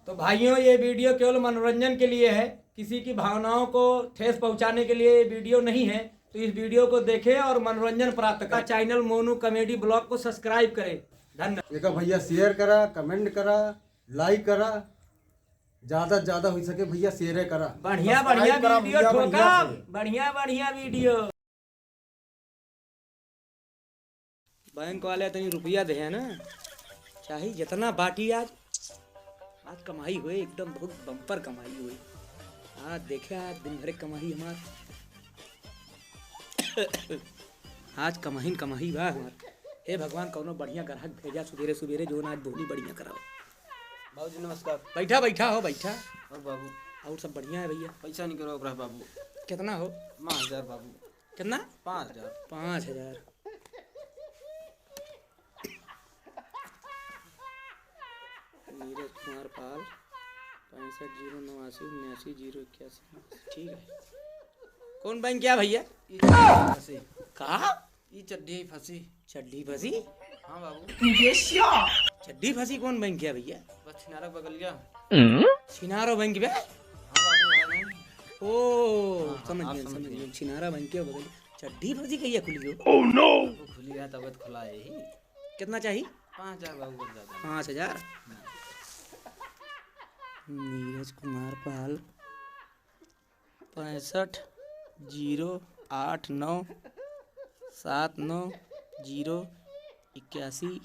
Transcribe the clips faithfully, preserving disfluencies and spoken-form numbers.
तो भाइयों, ये video केवल मनोरंजन के लिए है, किसी की भावनाओं को ठेस पहुंचाने के लिए ये video नहीं है। तो इस video को देखें और मनोरंजन प्राप्त करें। Channel मोनू comedy vlog को subscribe करें। धन्यवाद। देखा भैया, share करा, comment करा, like करा, ज्यादा से ज्यादा हो सके भैया, share करा। बढ़िया, बढ़िया subscribe करा video भैया, ठोका, बढ़िया से। बढ़िया, बढ़िया video। बैंक वाले तनी रुपया दे है ना, चाहे जितना बाटी आज, आज कमाई हुए, एकदम बहुत bumper कमाई हुए। आज देखे, आज दिन भर कमाई हमार, आज कमाई न कमाई बा हमार। हे भगवान, कौनो बढ़िया ग्राहक भेजा सुबेरे सुबेरे, जो ना आज बोली बढ़िया कराओ। बाबूजी नमस्कार। बैठा, बैठा हो, बैठा। और बाबू? और सब बढ़िया है भैया। पैसा निकलो ओकरा बाबू। कितना हो? पाँच हजार बाबू। कितना? पाँच हजार। पाँच हजार। नीरज कुमार पाल, पैंसठ जीरो नवासी उन्यासी जीरो इक्यासी। ठीक है। कौन बैंक क्या भैया? ई चड्ढी फंसी। का? ई चड्ढी फंसी। चड्ढी फंसी? हाँ बाबू। चड्ढी फंसी कौन बैंक क्या भैया? बस छिनारा बगलिया। छिनारो बैंक बे? हाँ बाबू, हाँ नहीं। ओ, हाँ, हाँ, समझ आप गए, समझ समझ गए। गए। छिनारा बैंक के बगल। चड्ढी फंसी कहिया खुली हो? वो खुली है, तब तो खुला है ही। कितना चाहिए? पाँच हजार बाबू, बहुत ज्यादा। पाँच हजार? नीरज कुमार पाल, पैंसठ जीरो आठ नौ सात नौ जीरो इक्यासी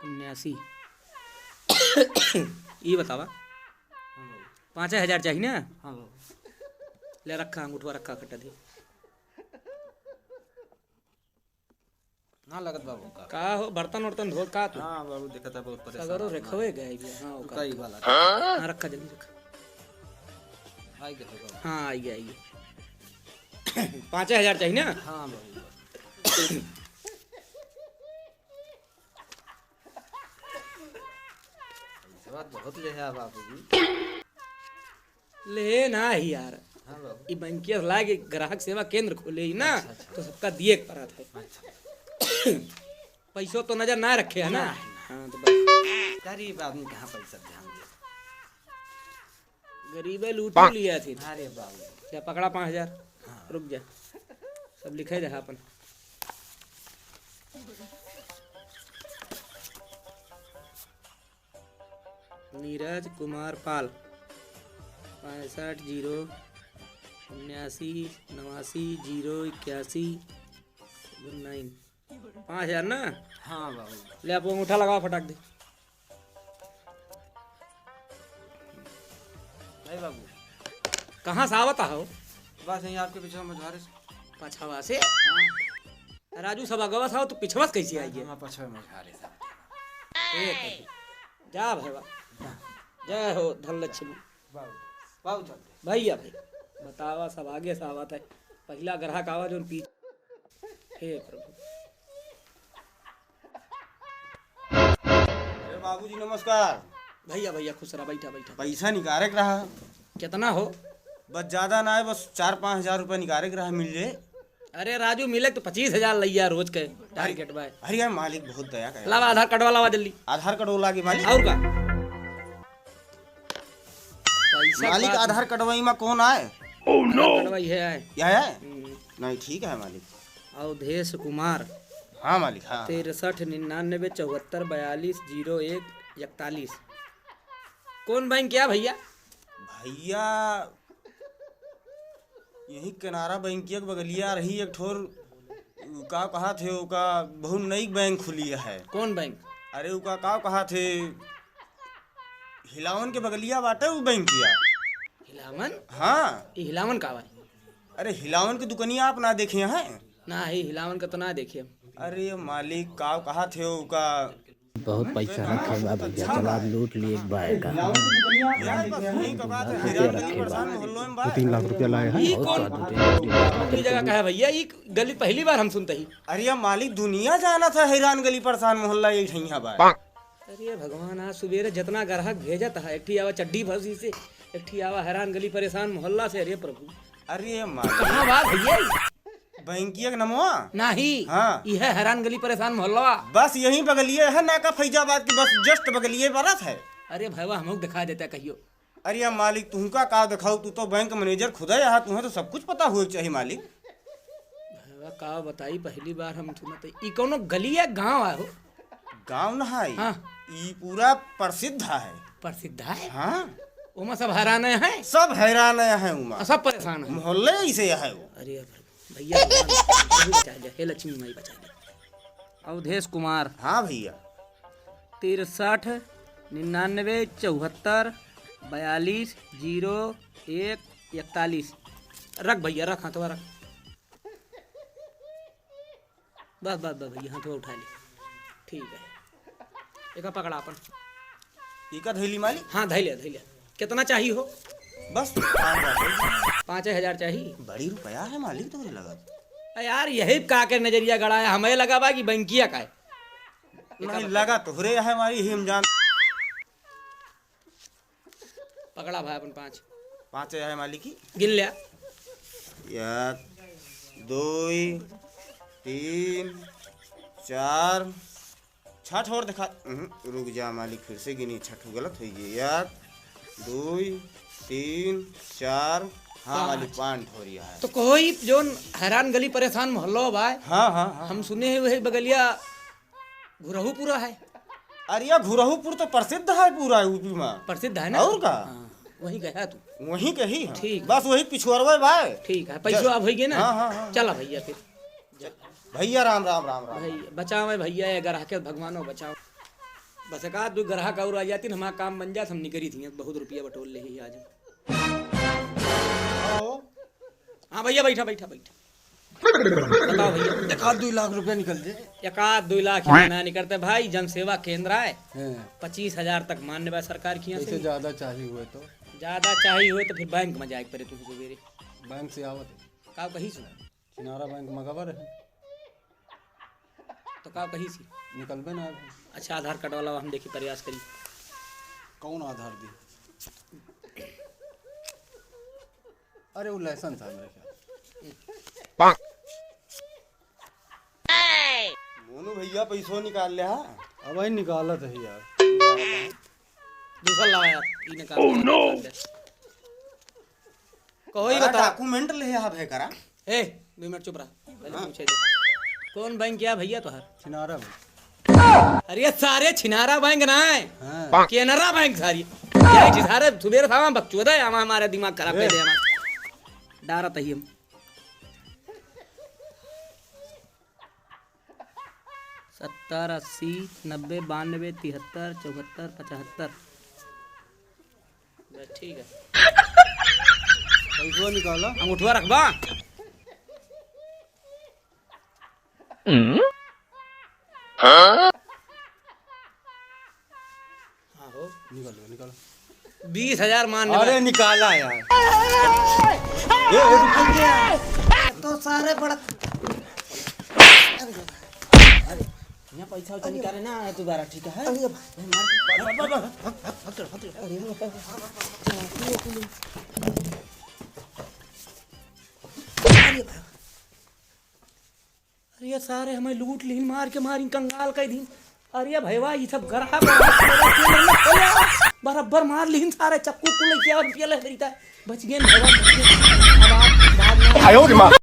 उन्यासी। ई बतावा, हाँ बाबू। पाँचे हजार चाहिए ना? हाँ बाबू। ले रखा, अंगूठवा रखा, कटा दे। ना लगत बाबू का। का हो, बर्तन उर्तन धो का तू? हाँ बाबू, देखत है बहुत परेशान सगरो आदमी। रखवे गए भी, हाँ, तू ओका। कई वाला। हाँ, रखा, जल्दी रखा। आई गए बाबू। हाँ, आई गए, आई गए। पाँचे हजार चाहिए ना? हाँ बाबू। पैसा बहुत ले है बाबू जी। ले ना ही यार। हाँ बाबू। ई बैंकिया ला के ग्राहक सेवा केंद्र खोले ही ना, अच्छा, अच्छा। तो सबका दिए के परत है। अच्छा। पैसो तो नजर ना रखे है ना? ना, ना। हाँ, तो बस। गरीब आदमी कहाँ पैसा ध्यान दे? गरीबे लूट लिया थी। अरे बाबू। जा पकड़ा पाँच हजार। हाँ। रुक जा, सब लिखे जा अपन। नीरज कुमार पाल, पैंसठ जीरो उन्यासी नवासी जीरो इक्यासी नाइन। पाँच हजार ना? हाँ बाबू। ले, आप अंगूठा लगावा, फटाक दे। नहीं बाबू। कहाँ से आवत हो? बस यहीं आपके पीछे मझारे से। पछवा से? हाँ। राजू, सब अगवा से आओ, तू पिछवा से कैसे आई है? हाँ, पछवा मझारे से। ए, जा भाई, वाह। जय हो धन लक्ष्मी। बाबू, बाबू चलते। भैया भाई, बतावा, सब आगे से आवत है। पहला ग्राहक आवा, जोन पीछे। हे प्रभु। अरे बाबूजी नमस्कार। भैया, भैया, खुश रहा, बैठा, बैठा। पैसा निकारे के रहा। कितना हो? बस ज्यादा ना है, बस चार पाँच हजार रुपया निकारे के रहा, मिल जाए। अरे राजू, मिले तो पच्चीस हजार लइया रोज के target बा। अरे यार, मालिक बहुत दया करे। लावा आधार कार्डवा लावा जल्दी। आधार कार्डवा लागे मालिक। और का? पैसा मालिक, बात आधार कार्डवा इमा कौन आए? आधार कार्डवा ये आए। यह है? हम्म। नहीं, ठीक है मालिक। अवधेश कुमार। हाँ मालिक, हाँ। तिरसठ निन्यानवे चौहत्तर बयालीस जीरो एक इकतालीस। कौन बैंक क्या भैया? भैया, यही केनरा बैंकिया के बगलिया रही एक ठोर, का कहा थे ओका, बहुत नई बैंक खुली है। कौन बैंक? अरे ओका का कहा थे, हिलावन के बगलिया बाटे उ बैंकिया। हिलावन? हाँ। ई हिलावन का बा? अरे हिलावन के दुकनिया आप ना देखे हैं? ना, ही हिलावन का तो ना देखे हम। अरे मालिक, का कहा थे ओका, बहुत पैसा रखे बा भैया, चला अब लूट लिए एक बार का। दो तीन लाख रुपया लाए हैं। ई कौन? बहुत साधु थे। अपनी जगह का है भैया, ई गली पहली बार हम सुनते ही। अरे मालिक, दुनिया जाना था हैरान गली परेशान मोहल्ला यही ठैया बा। अरे भगवान, आज सुबेरे जितना ग्राहक भेजत है, एक ठी आवा चड्डी फंसी से, एक ठी आवा हैरान गली परेशान मोहल्ला से। अरे प्रभु, अरे मालिक। कहाँ बा भैया? बैंकिया के नमवा? नाही। हाँ। ई है हैरान गली परेशान मोहल्ला। बस यही बगलिए है, नाका फैजाबाद की बस just बगलिए बरस है। अरे भइया, हमहू दिखा देता कहियो। अरे मालिक, तुहका का दिखाऊ, तू तो बैंक मैनेजर खुदै अहा, तुहें तो सब कुछ पता होए के चाही मालिक। भइया, का बताई, पहली बार हम सुनत है। ई कौनो गली या गाँव है हो? गाँव ना है। हाँ। ई पूरा प्रसिद्ध है। प्रसिद्ध है? हाँ। ओमा सब हैरान है? सब हैरान है ओमा। आ, सब परेशान है? मोहल्ले ऐसे है वो। अरे भइया, भगवान बचा ले, हे लक्ष्मी माई बचा ले। अवधेश कुमार। हाँ भइया। तिरसठ निन्यानवे चौहत्तर बयालीस जीरो एक इकतालीस। रख भइया, रख, हाथवा रख। बस, बस, बस भइया, हाथवा उठा ले। ठीक है, एका पकड़ा अपन। एका धइली मालिक? हाँ, धइले, धइले। कितना चाही हो? बस पाँच हजार। पाँचे हजार चाही? बड़ी रुपया है मालिक तोहरे लगा। अ यार, यही का के नजरिया गड़ा है, हमें लगा बा कि बैंकिया का है। नहीं, लगा तोहरे है मालिक, यही हम जान। पकड़ा भाई अपन पाँच। पाँचे है मालिक की। गिन लिया। एक, दुई, तीन, चार, छठ और दिखा। उहुं, रुक जा मालिक, फिर से गिनी, छठ गलत होइ गई। एक, दुई, तीन, चार। हाँ मालिक, पाँच। पाँच ठोरिया है। तो कोई जोन हैरान गली परेशान मोहल्लो बा। हाँ, हाँ, हाँ। हम सुने हैं वही बगलिया घुरहूपुरा है। अरे, या घुरहूपुर तो प्रसिद्ध है पूरा यूपी में। प्रसिद्ध है ना? और का? हाँ, वहीं गया तू। वहीं के ही हम। ठीक। बस वही पिछुअरवे बा। ठीक है, पैसो जस-, अब होइगे ना? हाँ, हाँ, हाँ। चला भइया फिर। भइया राम, राम, राम, राम। भइया बचावे भइया, ये ग्राहक के भगवानो बचाओ। बस एक आध दो ग्राहक और आ जाती ना, हमारा काम बन जात, हम निकरी थी, बहुत रुपया बटोर ले ही आज। आओ। हाँ भइया, बैठा, बैठा, बैठा। बताओ भइया। एक आध दुई लाख रुपया निकल जाए। एक आध दुई लाख यहाँ ना निकलते भाई, जनसेवा केंद्र है। हाँ। पच्चीस हजार तक मान्य बा सरकार की यहाँ से। ज्यादा चाही हुए तो? ज्यादा चाही हुए तो फिर बैंक में जाए के पड़े तुम सवेरे। बैंक से आवत है। का कही सुना? छिनारा बैंक में गबर है। तो का कही सी? निकलबे ना। अच्छा, आधार कार्ड वाला हम देखी, प्रयास करी। कौन आधार दी? अरे, वो लाइसेंस है मेरे ख्याल। मोनू भइया, पैसो निकाल ले, हाँ? अब भाई निकालत है यार। दूसरा लावा यार, ई निकाल। Oh, no! कहो ही बड़ा बता। डॉक्यूमेंट ले आ भाई करा। ए, दो मिनट चुप रहा। पहले हाँ। पूछे दे। कौन बैंक क्या भइया तोहर? छिनारा बैंक। अरे सारे छिनारा बैंक ना है। हाँ। केनरा बैंक सारी। ये जी सारे सुबेरे सामा बकचोदा है, हमारा, हमारा दिमाग खराब कर ए। दे हमारा। डारत ही हम। सत्तर, अस्सी, नब्बे, बानबे, तिहत्तर, चौहत्तर, पचहत्तर। बस ठीक है। पैसवा निकाला। अंगूठवा रखबा? हाँ? हाँ हो। निकाल, निकाल। बीस हजार मान ले अरे बा। निकाला यार। ए, ए, रुक। तो सारे बड़ा यहाँ पैसा उठा निकाले ना आया दोबारा, ठीक है? अरे भाई। मार, मार, मार, मार। अरे भाई। अरे भाई। अरे सारे हमें लूट लिहिन, मार के मारिन, कंगाल कर दीन। अरे भैया, ये सब गरहा बरहा बराबर मार लिहिन सारे, चक्कू कुल लेके आवा, रुपया ले लेता है। बच गए भैया, बच गए। अब आप बाद में आयो रे माँ।